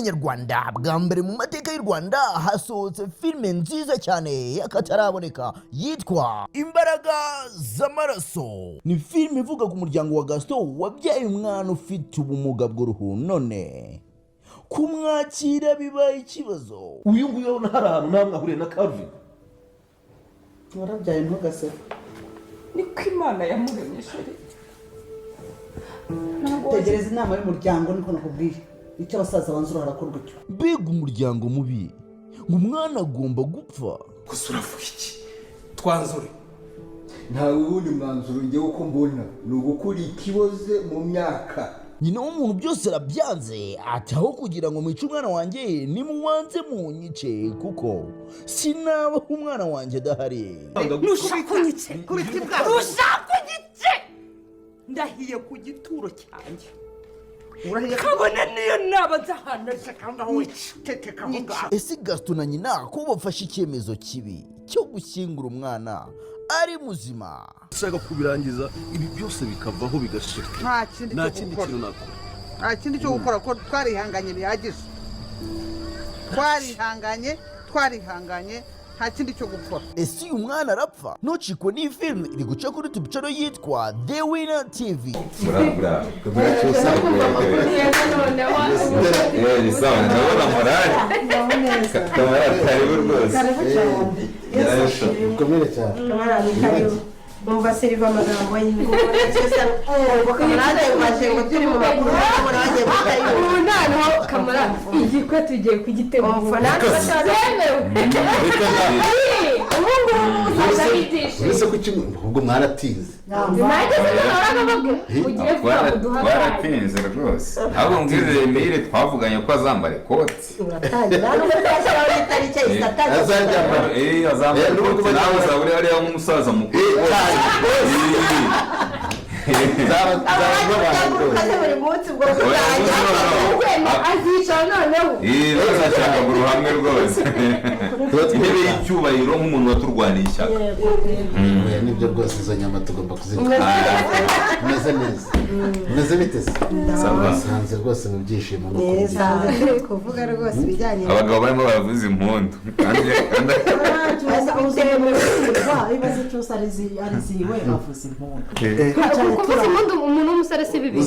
Nyarwanda, bwa mbere mu mateka y'u Rwanda hasohotse filime nziza cyane y'akataraboneka yitwa Imbaraga z'Amaraso. Ni filime ivuga ku muryango wa Gaston wabyaye umwana ufite ubumuga bw'uruhu, none kumwakira bibaye ikibazo. Uyu nguyu urabona hari ahantu namwe ahuriye na Calvin? Warabyaye, ntugaseke. Niko Imana yamuremye, chéri, ntabwo. Tegereza inama y'umuryango, niko nakubwiye. Icyo abasaza banzura harakorwa icyo. Mbega umuryango mubi, ngo umwana agomba gupfa! Gusa uravuga iki? Twanzure. Nta wundi mwanzuro. Njyewe uko mbona ni ugukura ikiboze mu myaka. Nyina w'umuntu byose arabyanze, ati: "Aho kugira ngo mwice umwana wanjye, nimubanze munyice, kuko sinabaho umwana wanjye adahari." Nushaka unyice, nushaka unyice, ndahiye ku gituro cyanjye, kabone niyo naba nzi ahantu nyica. Ese Gaston na nyina ko bafashe icyemezo kibi cyo gushyingura umwana ari muzima? Ushaka kubirangiza ibi byose bikavaho, bigashira. Nta kindi Nta cyo kindi gukora. kintu nakora. Nta kindi cyo gukora, ko twarihanganye bihagije. Twarihanganye, twarihanganye, nta kindi cyo gukora. Ese uyu mwana arapfa? Ntucikwe n'iyi filime iri guca kuri YouTube channel yitwa The Winner TV. Murabura ni sawa, ndabona morale. Kamarade, karibu rwose. Karibu cyane. Bikomere cyane. Kamarade, karibu. Umva Seriva, amagambo ye ngo kamarade ngo ngo turi mu makuru, ngo bagiye guhita. Ubu noneho kamarade, igikwe tugiye kugitegura. Umufana. Zemewe ubu ngubu, uzazamo ibyishimo. Uretse ko kimwe ahubwo mwaratinze. Nanjye sinahora babwira ugiye vuba muduha. Twaratinze rwose. Ahubwo mbwirire Emile, twavuganye ko azambara ikoti. Uratangira nubwo twashyiraho n'itariki isatangira. Azaryambara. Eh, azambara Eh, n'ubundi ikoti, nawe uzaba uri hariya nk'umusaza mukuru. Nzaba Abandi rwose. buri munsi ubwo Oya, buzajya. no, no. Azicara noneho. Eh, bazashaka uruhamwe rwose, intebe y'icyubahiro, nk'umuntu waturwaniye ishyaka. Oya, nibyo rwose, izo nyama tugomba kuzirya. Umeze neza? Umeze bite se? Ça va. Sanze rwose mu byishimo no Neza. kubyina. Kuvuga rwose ibijyanye Abagabo barimo baravuza impundu kandi Ibibazo cyose ariziwe bavuza impundu. Kuvuza impundu umuntu w'umusore si bibi.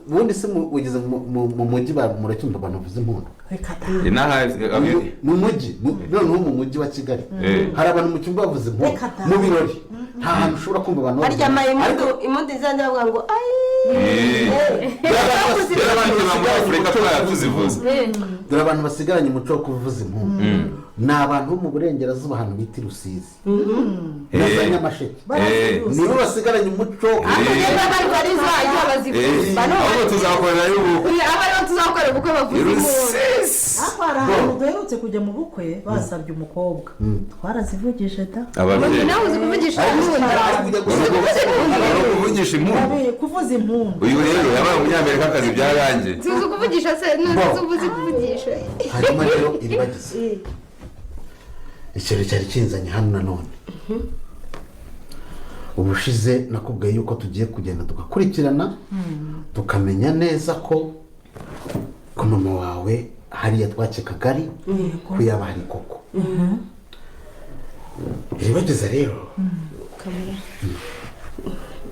Ubundi se ugeze mu mujyi, muracyumva abantu bavuza impundu? Reka da. Inaha. Mu mujyi, noneho mu mujyi wa Kigali, hari abantu mu cyumba bavuza impundu. Reka da. Mu birori nta hantu ushobora kumva abantu bavuza Harya impundu. impundu, impundu izajya bavuga ngo ayi. Rero abandi muri Afurika twaratuzivuza. Dore abantu basigaranye umuco wo kuvuza impundu ni abantu bo mu burengerazuba, ahantu bita i Rusizi na za Nyamasheke. Nibo basigaranye umuco wo Bazajya bazivuza. Ahubwo tuzakorera y'ubukwe. Aba ariho tuzakorera ubukwe, bavuza impundu. Rusizi. Ariko hari ahantu duherutse kujya mu bukwe, basabye umukobwa, twarazivugije da. Ababyeyi. Nawe uzi kuvugisha impundu? Wari kuvugisha impundu? Kuvuza impundu. Uyu rero yabaye Umunyamerikakazi, byarangiye. Tuzi kuvugisha se? Ntuzi uzi kuvugisha? Hanyuma rero, Iribagiza, ikintu cyari kinzanye hano nanone, ubushize nakubwiye yuko tugiye kugenda tugakurikirana, tukamenya neza ko mama wawe hariya twakekaga ari ko yaba hari koko. Iribagiza rero. Kamara,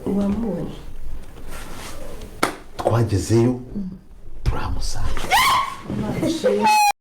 wamubonye? Twagezeyo turahamusanga.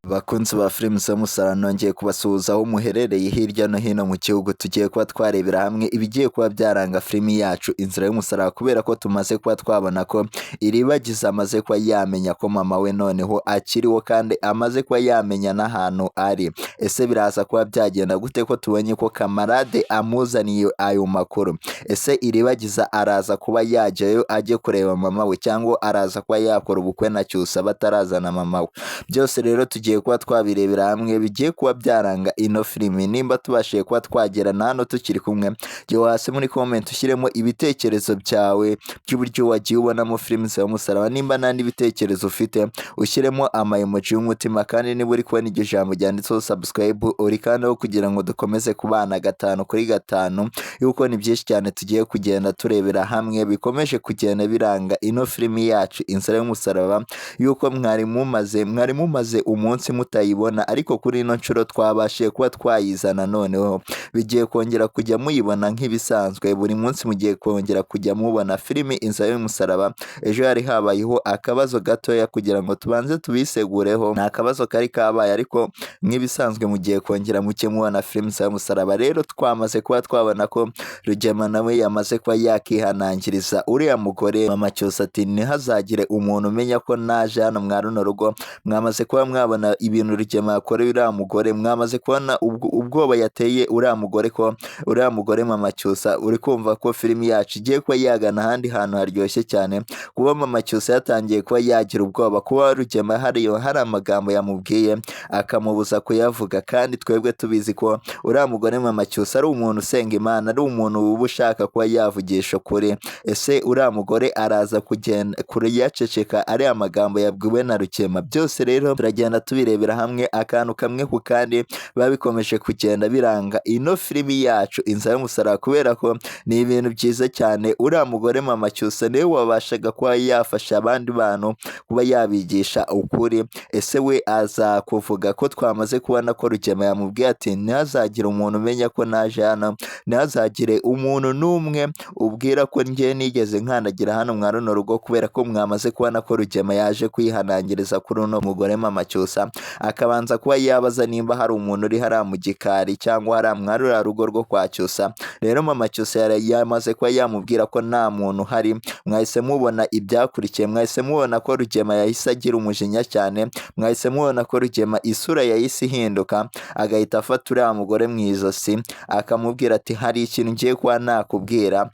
Bakunzi ba filime z'umusaraba, nongeye kubasuhuza aho muherereye hirya no hino mu gihugu. Tugiye kuba twarebera hamwe ibigiye kuba byaranga filimi yacu Inzira y'Umusaraba, kubera ko tumaze kuba twabona ko Iribagiza amaze kuba yamenya ko mama we noneho akiriho, kandi amaze kuba yamenya n'ahantu ari. Ese biraza kuba byagenda gute ko tubonye ko Kamarade amuzaniye ayo makuru? Ese Iribagiza araza kuba yajyayo ajye kureba mama we, cyangwa araza kuba yakora ubukwe na Cyusa batarazana mama we? Byose rero tugiye tugiye kuba twabirebera hamwe bigiye kuba byaranga ino filimi. Nimba tubashije kuba twagera na hano tukiri kumwe, jya hasi muri comment ushyiremo ibitekerezo byawe by'uburyo wagiye ubonamo filimi y'umusaraba. Nimba nta n'ibitekerezo ufite, ushyiremo ama emoji y'umutima. Kandi niba uri kubona iryo jambo ryanditseho subscribe, uri kandi kugira ngo dukomeze kubana 5 kuri 5, yuko ni byinshi cyane tugiye kugenda turebera hamwe bikomeje kugenda biranga ino filimi yacu Inzira y'Umusaraba, yuko mwari mumaze umunsi mutayibona, ariko kuri ino nshuro twabashije kuba twayizana. Noneho bigiye kongera kujya muyibona nk'ibisanzwe, buri munsi mugiye kongera kujya mubona filimi Inzira y'Umusaraba. Ejo hari habayeho akabazo gatoya kugira ngo tubanze tubisegureho, ni akabazo kari kabaye, ariko nk'ibisanzwe mugiye kongera muke mubona filimi Inzira y'Umusaraba. Rero twamaze kuba twabona ko Rugema nawe yamaze kuba yakihanangiriza uriya mugore mama Cyusa ati ntihazagire umuntu umenya ko naje hano mwa runo rugo. Mwamaze kuba mwabona ibintu Rugema yakoreye uriya mugore, mwamaze kubona ubwoba yateye uriya mugore, ko uriya mugore mama Cyusa. Uri kumva ko filimi yacu igiye kuba yagana ahandi hantu haryoshye cyane, kuba mama Cyusa yatangiye kuba yagira ubwoba, kuba Rugema hari amagambo yamubwiye akamubuza kuyavuga, kandi twebwe tubizi ko uriya mugore mama Cyusa ari umuntu usenga Imana, ari umuntu uba ushaka kuba yavugisha ukuri. Ese uriya mugore araza kugenda kure yaceceka ari amagambo yabwiwe na Rugema? Byose rero turagenda tubirebera hamwe akantu kamwe ku kandi, biba bikomeje kugenda biranga ino filimi yacu Inzira y'Umusaraba, kubera ko ni ibintu byiza cyane. Uriya mugore mama Cyusa niwe wabashaga kuba yafasha abandi bantu kuba yabigisha ukuri. Ese we aza kuvuga ko twamaze kubona ko Rugema yamubwiye ati ntihazagire umuntu umenya ko naje hano, ntihazagire umuntu n'umwe ubwira ko njye nigeze nkandagira hano mwa runo rugo, kubera ko mwamaze kubona ko Rugema yaje kwihanangiriza kuri uno mugore mama Cyusa, akabanza kuba yabaza nimba hari umuntu uri hariya mu gikari cyangwa hariya mwa ruriya rugo rwo kwa Cyusa. Rero mama Cyusa yamaze kuba yamubwira ko nta muntu uhari. Mwahise mubona ibyakurikiye, mwahise mubona ko Rugema yahise agira umujinya cyane, mwahise mubona ko Rugema isura yahise ihinduka, agahita afata uriya mugore mu ijosi akamubwira ati hari ikintu ngiye kuba nakubwira,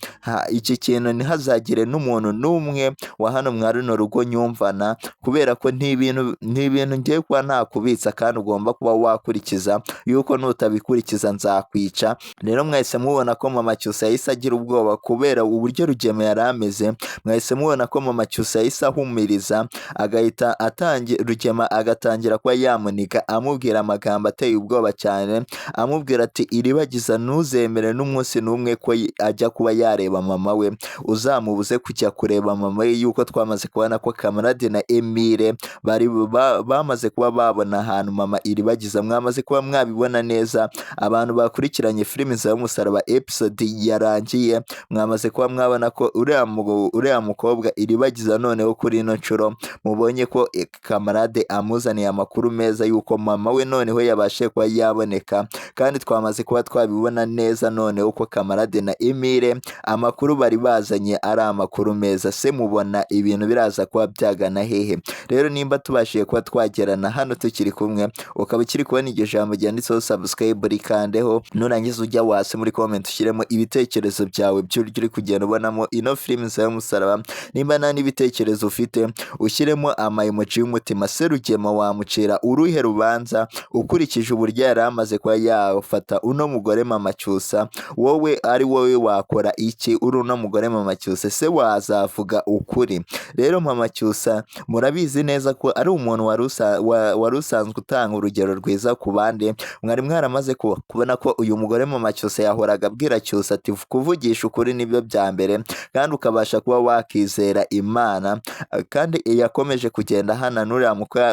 iki kintu ntihazagire n'umuntu n'umwe wa hano mwa runo rugo nyumvana, kubera ko ni ibintu ngiye kuba nakubitsa kandi ugomba kuba wakurikiza, yuko nutabikurikiza nzakwica. Rero mwahise mubona ko mama Cyusa yahise agira ubwoba kubera uburyo Rugema yari ameze. Mwahise mubona ko mama Cyusa yahise ahumiriza, agahita Rugema agatangira kuba yamunika, amubwira amagambo ateye ubwoba cyane, amubwira ati Iribagiza ntuzemere n'umunsi n'umwe ko ajya kuba yareba mama we, uzamubuze kujya kureba mama we, yuko twamaze kubona ko Kamarade na Emile bari bamaze kuba babona ahantu mama Iribagiza. Mwamaze kuba mwabibona neza, abantu bakurikiranye filimi Inzira y'Umusaraba episode yarangiye, mwamaze kuba mwabona ko uriya mukobwa Iribagiza noneho kuri ino nshuro mubonye ko Kamarade amuzaniye amakuru meza yuko mama we noneho yabashe kuba yaboneka, kandi twamaze kuba twabibona neza noneho ko Kamarade na Emile amakuru bari bazanye ari amakuru meza. Se mubona ibintu biraza kuba byagana hehe? Rero nimba tubashije kuba twagerana hano tukiri kumwe, ukaba ukiri kubona iryo jambo ryanditseho subscribe, rikandeho, nurangiza ujya wasi muri comment ushyiremo ibitekerezo byawe by'uburyo uri kugenda ubonamo ino filimi Inzira y'Umusaraba. Nimba nta n'ibitekerezo ufite, ushyiremo ama emoji y'umutima. Se Rugema wamucira uruhe rubanza ukurikije uburyo yari amaze kuba yafata uno mugore mama Cyusa? Wowe ari wowe wakora iki uri uno mugore mama Cyusa? Se wazavuga ukuri? Rero mama Cyusa murabizi neza ko ari umuntu wari usanzwe utanga urugero rwiza ku bandi. Mwari mwaramaze kubona ko uyu mugore mama Cyusa yahoraga abwira Cyusa ati kuvugisha ukuri nibyo bya mbere, kandi ukabasha kuba wakizera Imana. Kandi yakomeje kugenda hana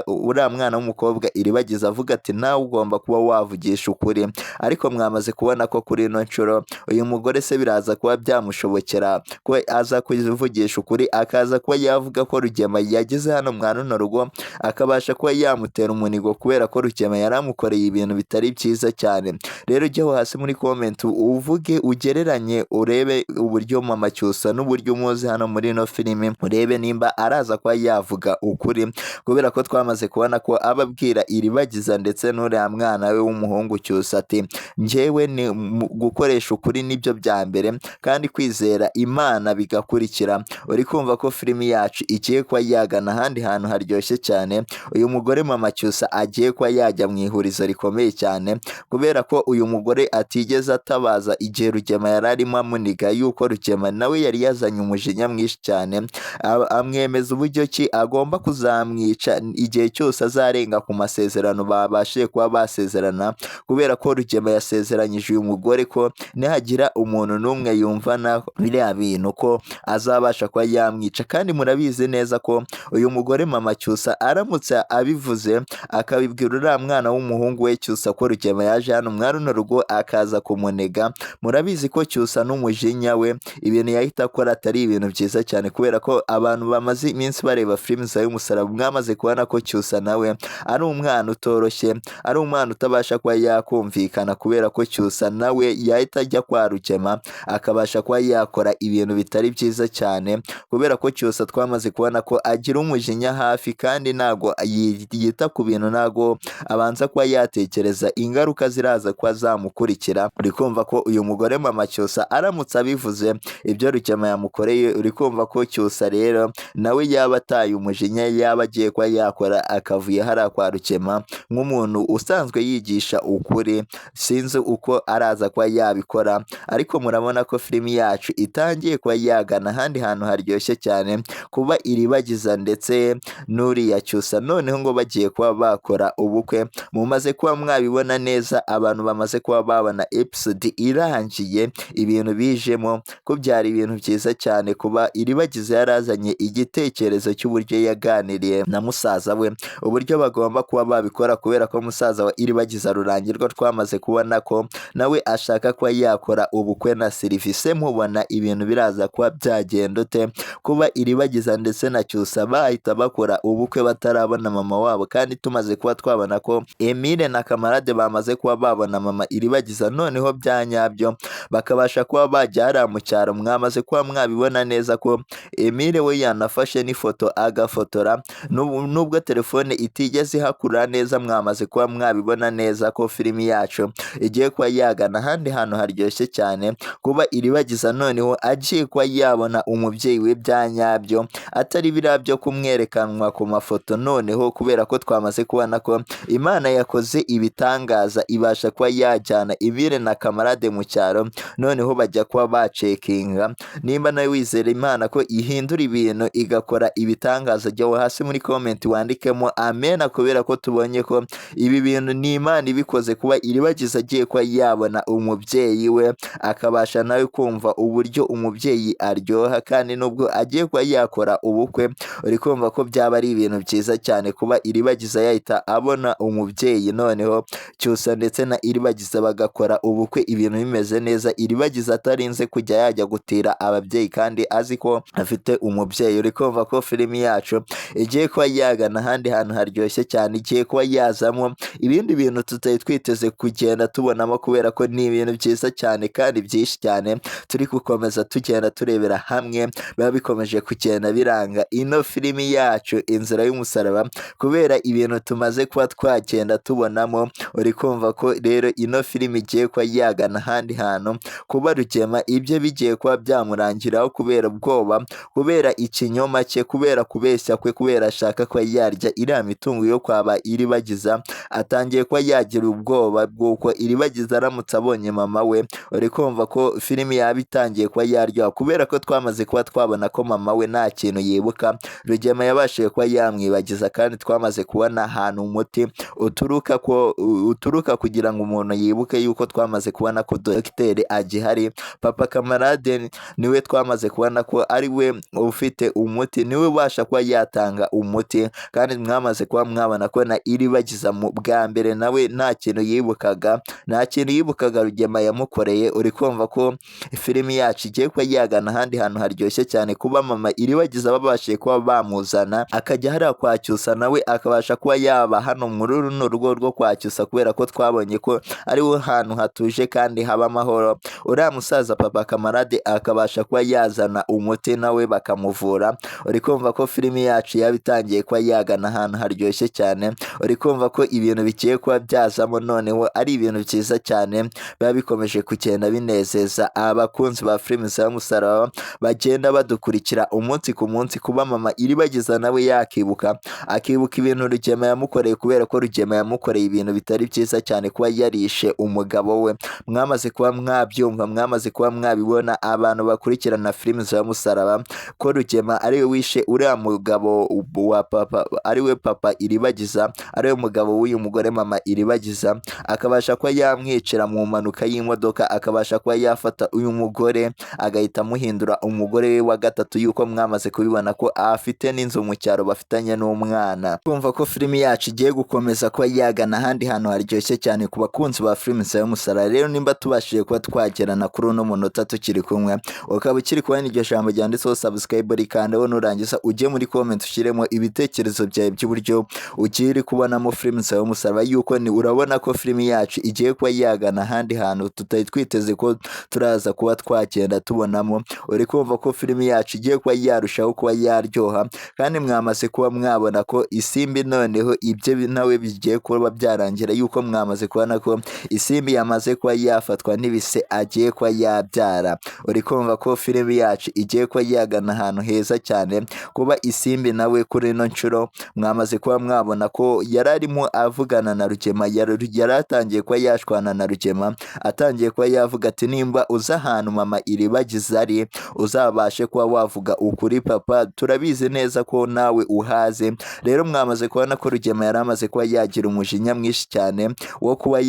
uriya mwana w'umukobwa Iribagiza avuga ati nawe ugomba kuba wavugisha ukuri. Ariko mwamaze kubona ko kuri ino nshuro uyu mugore se biraza kuba byamushobokera ko aza kuvugisha ukuri, akaza kuba yavuga ko Rugema yageze hano mwa runo rugo akabasha kuba yamutera umunigo, kubera ko Rugema yaramukoreye ibintu bitari byiza cyane. Rero ujyeho hasi muri comment uvuge, ugereranye, urebe uburyo mama Cyusa n'uburyo umuzi hano muri ino filimi, urebe nimba araza kuba yavuga ukuri, kubera ko twamaze kubona ko ababwira Iribagiza ndetse n'uriya mwana we w'umuhungu Cyusa ati njyewe ni gukoresha ukuri nibyo bya mbere, kandi kwizera Imana bigakurikira. Uri kumva ko filimi yacu igiye kuba yagana ahandi hantu haryoshye cyane. Uyu mugore mama mama Cyusa agiye kuba yajya mu ihurizo rikomeye cyane, kubera ko uyu mugore atigeze atabaza igihe Rugema yari arimo amuniga, yuko Rugema nawe yari yazanye umujinya mwinshi cyane, amwemeza uburyo ki agomba kuzamwica igihe cyose azarenga ku masezerano babashije kuba basezerana, kubera ko Rugema yasezeranyije uyu mugore ko nihagira umuntu n'umwe yumvana biriya bintu ko azabasha kuba yamwica. Kandi murabizi neza ko uyu mugore mama Cyusa aramutse abivuze akabibwira uriya mwana w'umuhungu we Cyusa ko Rugema yaje hano mwa runo rugo akaza kumunega, murabizi ko Cyusa n'umujinya we ibintu yahita akora atari ibintu byiza cyane, kubera ko abantu bamaze iminsi bareba filime za y'umusaraba mwamaze kubona ko Cyusa nawe ari umwana utoroshye, ari umwana utabasha kuba yakumvikana, kubera ko Cyusa nawe yahita ajya kwa Rugema akabasha kuba yakora ibintu bitari byiza cyane, kubera ko Cyusa twamaze kubona ko agira umujinya hafi kandi ntago yita ku bintu, ntago abanza kuba yatekereza ingaruka ziraza kuba zamukurikira. Uri kumva ko uyu mugore mama Cyusa aramutse abivuze ibyo Rugema yamukoreye, uri kumva ko Cyusa rero nawe yaba ataye umujinya, yaba agiye kuba yakora akavuye hariya kwa Rugema nk'umuntu usanzwe yigisha ukuri, sinzi uko araza kuba yabikora, ariko murabona ko filimi yacu itangiye kuba yagana ahandi hantu haryoshye cyane, kuba Iribagiza ndetse n'uriya Cyusa noneho ngo bagiye kuba bakora ubukwe. Mumaze kuba mwabibona neza, abantu bamaze kuba babona episode irangiye ibintu bijemo ko byari ibintu byiza cyane, kuba Iribagiza yarazanye igitekerezo cy'uburyo yaganiriye na musaza we uburyo bagomba kuba babikora, kubera ko musaza wa Iribagiza Rurangirwa twamaze kubona ko nawe ashaka kuba yakora ubukwe na serivisi. Mubona ibintu biraza kuba byagenda ute kuba Iribagiza ndetse na Cyusa bahita bakora ubukwe batarabona mama wabo, kandi tumaze kuba twabona ko Emile na Kamarade bamaze kuba babona mama Iribagiza noneho bya nyabyo bakabasha kuba bajya hariya mu cyaro. Mwamaze kuba mwabibona neza ko Emile we yanafashe n'ifoto agafotora, nubwo telefone itigeze ihakura neza, mwamaze kuba mwabibona neza ko filimi yacu igiye kuba yagana ahandi hantu haryoshye cyane, kuba Iribagiza noneho agiye kuba yabona umubyeyi we bya nyabyo, atari biriya byo kumwerekanwa ku mafoto noneho, kubera ko twamaze kubona ko Imana yakoze ibitangaza ibasha kuba yajyana Emile na Kamarade mu cyaro, noneho bajya kuba bacekinga. Nimba nawe wizera Imana ko ihindura ibintu igakora ibitangaza, jya hasi muri comment wandikemo amena, kubera ko tubonye ko ibi bintu ni Imana ibikoze, kuba Iribagiza agiye kuba yabona umubyeyi we akabasha nawe kumva uburyo umubyeyi aryoha, kandi nubwo agiye kuba yakora ubukwe uri kumva ko byaba ari ibintu byiza cyane kuba Iribagiza yahita abona umubyeyi, noneho Cyusa ndetse na Iribagiza bagakora ubukwe ibintu bimeze neza, Iribagiza atarinze kujya yajya gutira ababyeyi kandi azi ko afite umubyeyi. Uri kumva ko filimi yacu igiye kuba yagana ahandi hantu haryoshye cyane, igiye kuba yazamo ibindi bintu tutari twiteze kugenda tubonamo, kubera ko ni ibintu byiza cyane kandi byinshi cyane turi gukomeza tugenda turebera hamwe, biba bikomeje kugenda biranga ino filimi yacu Inzira y'Umusaraba, kubera ibintu tumaze kuba twagenda tubonamo. Uri kumva ko rero ino filimi igiye kuba yagana ahandi hantu, kuba Rugema ibyo bigiye kuba byamurangiraho kubera ubwoba, kubera ikinyoma cye, kubera kubeshya kwe, kubera ashaka kuba yarya iriya mitungo yo kwaba Iribagiza, atangiye kuba yagira ubwoba bw'uko Iribagiza aramutse abonye mama we, uri kumva ko filimi yaba itangiye kuba yaryoha, kubera ko twamaze kuba twabona ko mama we nta kintu yibuka, Rugema yabashije kuba yamwibagiza, kandi twamaze kubona ahantu umuti uturuka kugira ngo umuntu yibuke yuko twamaze kubona ko dogiteri agihari. Papa Kamarade niwe twamaze kubona ko ari we ufite umuti, niwe ubasha kuba yatanga umuti, kandi mwamaze kuba mwabona ko na Iribagiza mu bwa mbere nawe nta kintu yibukaga, nta kintu yibukaga Rugema yamukoreye. Uri kumva ko filimi yacu igiye kuba yagana ahandi hantu haryoshye cyane, kuba mama Iribagiza babashije kuba bamuzana akajya hariya kwa Cyusa nawe akabasha kuba yaba hano muri runo rugo rwo kwa Cyusa, kubera ko twabonye ko ariho hantu hatuje kandi haba amahoro. Uriya musaza papa Kamarade akabasha kuba yazana umuti nawe bakamuvura. Uri kumva ko filimi yacu yaba itangiye kuba yagana ahantu haryoshye cyane. Uri kumva ko ibintu bigiye kuba byazamo noneho ari ibintu byiza cyane, biba bikomeje kugenda binezeza abakunzi ba filimi za Musaraba bagenda badukurikira umunsi ku munsi. Kuba mama Iribagiza nawe yakibuka, akibuka ibintu Rugema yamukoreye, kubera ko Rugema yamukoreye ibintu bitari byiza cyane, kuba yarishe umugabo we. Mwamaze kuba mwabyumva, mwamaze kuba mwabibona, abantu bakurikirana filimi za Musaraba, ko Rugema ariwe wishe uriya mugabo wa papa, ariwe papa Iribagiza, ariwe mugabo w'uyu mugore mama Iribagiza, akabasha kuba yamwicira mu mpanuka y'imodoka, akabasha kuba yafata uyu mugore agahita amuhindura umugore we wa gatatu, yuko mwamaze kubibona ko afite n'inzu mu cyaro bafitanye n'umwana. Kumva ko filimi yacu igiye gukomeza kuba yagana ahandi hantu haryoshye cyane ku bakunzi ba filimi za Musaraba. Rero nimba tubashije kuba twagerana kuri uno munota tukiri kumwe, ukaba ukiri kubona iryo jambo ryanditseho subscribe, rikandeho, nurangiza ujye muri comment ushyiremo ibitekerezo byawe by'uburyo ugiye uri kubonamo filimi za Musaraba, yuko ni urabona ko filimi yacu igiye kuba yagana ahandi hantu tutari twiteze ko turaza kuba twagenda tubonamo. Uri kumva ko filimi yacu igiye kuba yarushaho kuba yaryoha, kandi mwamaze kuba mwabona ko Isimbi noneho ibyo nawe bigiye kuba byarangira, yuko mwamaze kubona ko Isimbi yamaze kuba yafatwa n'ibise agiye kuba yabyara. Uri kumva ko filimi yacu igiye kuba yagana ahantu heza cyane. Kuba Isimbi nawe kuri ino nshuro mwamaze kuba mwabona ko yari arimo avugana na Rugema, yari atangiye kuba yashwana na Rugema, atangiye kuba yavuga ati nimba uza ahantu mama Iribagiza ari, uzabashe kuba wavuga ukuri papa, turabizi neza ko nawe uhaze. Rero mwamaze kubona ko Rugema yari amaze kuba yagira umujinya mwinshi cyane wo kuba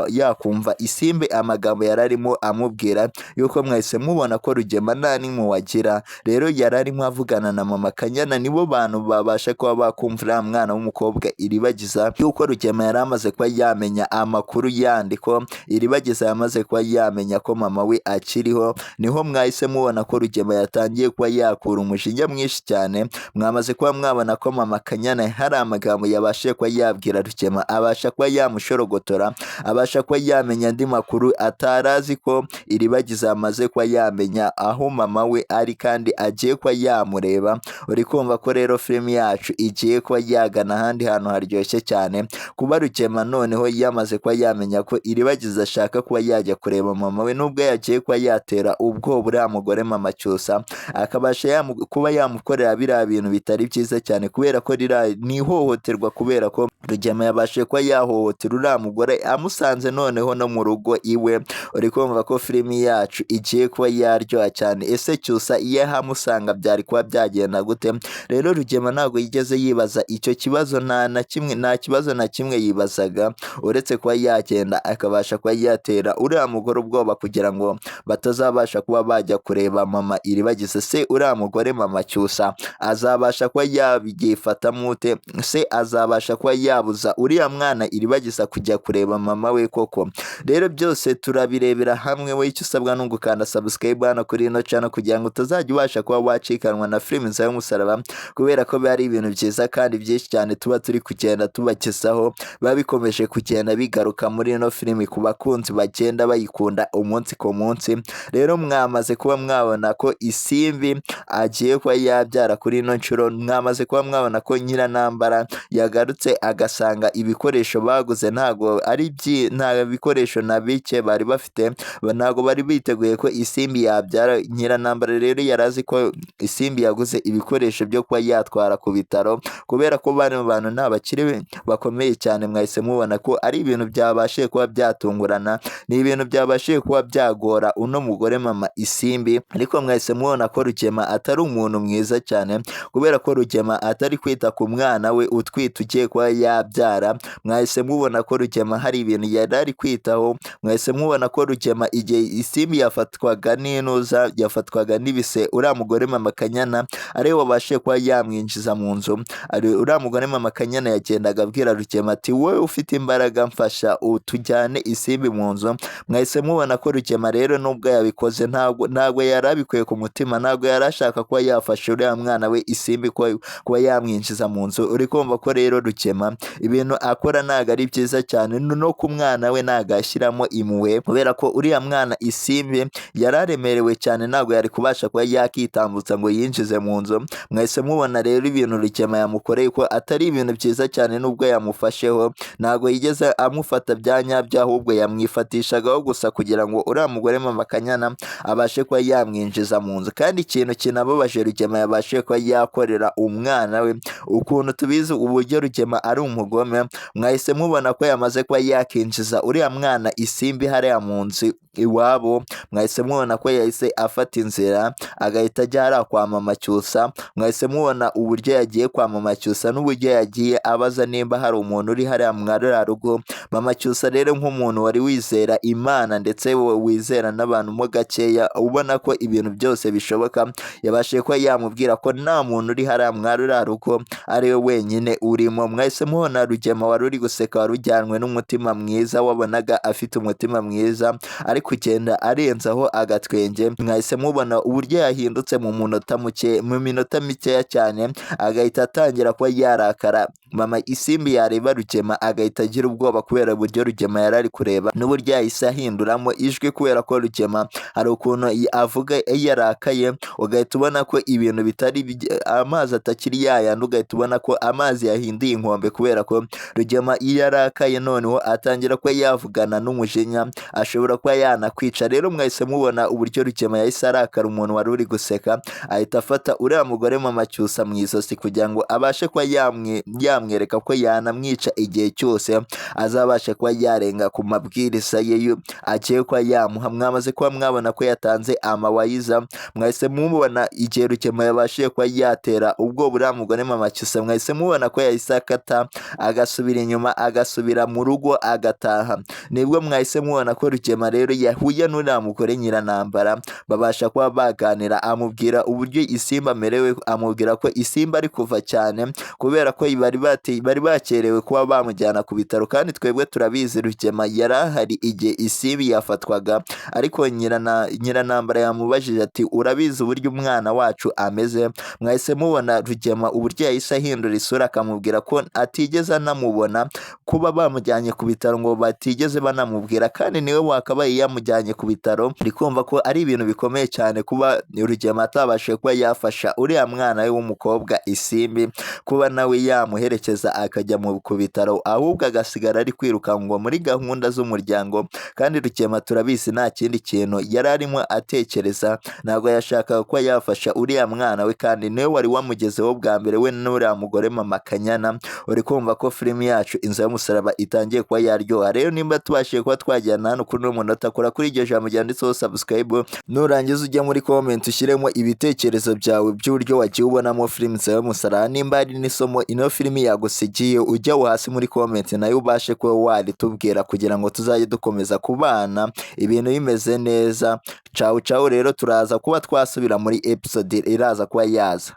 yakumva Isimbi amagambo yari arimo amubwira, yuko mwahise mubona ko Rugema nta n'impuhwe agira. Rero yari arimo avugana na mama Kanyana, nibo bantu babasha kuba bakumva uriya mwana w'umukobwa Iribagiza, yuko Rugema yari amaze kuba yamenya amakuru yandi ko Iribagiza yamaze kuba yamenya ko mama we akiriho. Niho mwahise mubona ko Rugema yatangiye kuba yakura umujinya mwinshi cyane. Mwamaze kuba mwabona ko mama Kanyana hari amagambo yabashije kuba yabwira Rugema, abasha kuba yamushorogotora, abasha kuba yamenya andi makuru atarazi ko Iribagiza yamaze kuba yamenya aho mama we ari kandi agiye kuba yamureba. Uri kumva ko rero filimi yacu igiye kuba yagana ahandi hantu haryoshye cyane. Kuba Rugema noneho yamaze kuba yamenya ko Iribagiza ashaka kuba yajya kureba mama we, nubwo yagiye kuba yatera ubwoba uriya mugore mama Cyusa, akabasha kuba yamukorera biriya bintu bitari byiza cyane, kubera ko ni ihohoterwa, kubera ko Rugema yabashije kuba yahohotera uriya mugore amusanze noneho no mu rugo iwe. Uri kumva ko filimi yacu igiye kuba yaryoha cyane. Ese Cyusa iyo ahamusanga byari kuba byagenda gute? Rero Rugema ntabwo yigeze yibaza icyo kibazo, nta na kimwe, nta kibazo na kimwe yibazaga, uretse kuba yagenda akabasha kuba yatera uriya mugore ubwoba kugira ngo batazabasha kuba bajya kureba mama Iribagiza. Se uriya mugore mama Cyusa azabasha kuba yabyifatamo ute? Se azabasha kuba yabuza uriya mwana Iribagiza kujya kureba mama we koko? Rero byose turabirebera hamwe. We icyo usabwa ni ugukanda subscribe hano kuri ino channel kugira ngo utazajya ubasha kuba wacikanwa na filimi za Musaraba, kubera ko biba ari ibintu byiza kandi byinshi cyane tuba turi kugenda tubagezaho, biba bikomeje kugenda bigaruka muri ino filimi ku bakunzi bagenda bayikunda umunsi ku munsi. Rero mwamaze kuba mwabona ko Isimbi agiye kuba yabyara kuri ino nshuro, mwamaze kuba mwabona ko Nyiranambara yagarutse agasanga ibikoresho baguze ntago ari nta bikoresho na bike bari bafite, ntago bari biteguye ko Isimbi yabyara. Nyiranambara rero yari azi ko Isimbi yaguze ibikoresho byo kuba yatwara ku bitaro, kubera ko bano bantu nta bakire bakomeye cyane. Mwahise mubona ko ari ibintu byabashije kuba byatungurana, ni ibintu byabashije kuba byagora uno mugore mama Isimbi. Ariko mwahise mubona ko Rugema atari umuntu mwiza cyane, kubera ko Rugema atari kwita ku mwana we utwite ugiye kuba yabyara. Mwahise mubona ko Rugema hari ibintu yari ari kwitaho. Mwahise mubona ko Rugema igihe Isimbi yafatwaga n'intuza, yafatwaga n'ibise, uriya mugore mama Kanyana ariwe wabashije kuba yamwinjiza mu nzu. Uriya mugore mama Kanyana yagendaga abwira Rugema ati wowe ufite imbaraga mfasha utujyane Isimbi mu nzu. Mwahise mubona ko Rugema rero nubwo yabikoze ntabwo yari abikuye ku mutima, ntabwo yari ashaka kuba yafasha uriya mwana we Isimbi kuba yamwinjiza mu nzu. Uri kumva ko rero Rugema ibintu Ibintu akora ntabwo ari byiza cyane, no ku mwana we ntabwo ashyiramo impuhwe, kubera ko uriya mwana Isimbi yari aremerewe cyane, ntabwo yari kubasha kuba yakitambutsa ngo yinjize mu nzu. Mwahise mubona rero ibintu Rugema yamukoreye ko atari ibintu byiza cyane, nubwo yamufasheho ntabwo yigeze amufata bya nyabyo, ahubwo yamwifatishagaho gusa kugira ngo uriya mugore mama Kanyana abashe kuba yamwinjiza mu nzu. Kandi ikintu kinababaje Rugema yabashije kuba yakorera umwana we, ukuntu tubizi uburyo Rugema ari umugome, mwahise mubona ko yamaze kuba yakinjiza uriya mwana Isimbi hariya mu nzu iwabo. Mwahise mubona ko yahise afata inzira agahita ajya hariya kwa mama Cyusa. Mwahise mubona uburyo yagiye kwa mama Cyusa n'uburyo yagiye abaza nimba hari umuntu uri hariya mwa rugo. Mama Cyusa rero nk'umuntu wari wizera Imana ndetse wizera n'abantu mo gakeya, ubona ko ibintu byose bishoboka, yabashije kuba yamubwira ko nta muntu uri hariya mwa rugo, ari we wenyine urimo. Mwahise mubona Rugema wari uri guseka, wari ujyanwe n'umutima mwiza, wabonaga afite umutima mwiza, ari kugenda arenzaho agatwenge. Mwahise mubona uburyo yahindutse mu munota muke, mu minota mikeya cyane, agahita atangira kuba yarakara. Mama Isimbi yareba Rugema agahita agira ubwoba kubera uburyo Rugema yari ari kureba n'uburyo yahise ahinduramo ijwi, kubera ko Rugema hari ukuntu avuga iyo yarakaye, ugahita ubona ko ibintu bitari amazi atakiri yayandi, ugahita ubona ko amazi yahinduye inkombe, kubera ko Rugema iyo yarakaye noneho atangira kuba yavugana n'umujinya, ashobora kuba yanakwica. Rero mwahise mubona uburyo Rugema yahise arakara, umuntu wari uri guseka ahita afata uriya mugore mama Cyusa mu izosi kugira ngo abashe kuba yamwereka ko yanamwica igihe cyose azabasha kuba yarenga ku mabwiriza ye agiye kuba yamuha. Mwamaze kuba mwabona ko yatanze amawayiza. Mwahise mubona igihe Rugema yabashije kuba yatera ubwo uriya mugore mama Cyusa, mwahise mubona ko yahise akata agasubira inyuma, agasubira mu rugo agataha. Nibwo mwahise mubona ko Rugema rero yahuye n'uriya mugore Nyiranambara, babasha kuba baganira, amubwira uburyo Isimbi amerewe, amubwira ko Isimbi ari kuva cyane kubera ko bari bakerewe kuba bamujyana ku bitaro. Kandi twebwe turabizi Rugema yari ahari igihe Isimbi yafatwaga, ariko Nyiranambara yamubajije ati urabizi uburyo umwana wacu ameze. Mwahise mubona Rugema uburyo yahise ahindura isura, akamubwira ko atigeze anamubona kuba bamujyanye ku bitaro, ngo batigeze banamubwira, kandi niwe wakabaye yamujyanye ku bitaro. Uri kumva ko ari ibintu bikomeye cyane kuba Rugema atabashije kuba yafasha uriya mwana we w'umukobwa Isimbi kuba nawe yamuherekeza akajya ku bitaro, ahubwo agasigara ari kwiruka ngo muri gahunda z'umuryango. Kandi Rugema turabizi nta kindi kintu yari arimo atekereza, ntabwo yashakaga kuba yafasha uriya mwana we, kandi niwe wari wamugezeho bwa mbere, we n'uriya mugore mama Kanyana. Uri kumva ko filimi yacu Inzira y'Umusaraba itangiye kuba yaryoha. Rero nimba tubashije kuba twajyana hano kuri uno munota, kora kuri iryo jambo ryanditseho subscribe, nurangiza ujye muri comment ushyiremo ibitekerezo byawe by'uburyo wagiye ubonamo filimi Inzira y'Umusaraba, nimba hari n'isomo ino filimi yagusigiye ujya hasi muri comment nayo ubashe kuba waritubwira, kugira ngo tuzajye dukomeza kubana ibintu bimeze neza. Cawu cawu. Rero turaza kuba twasubira muri episode iraza kuba yaza.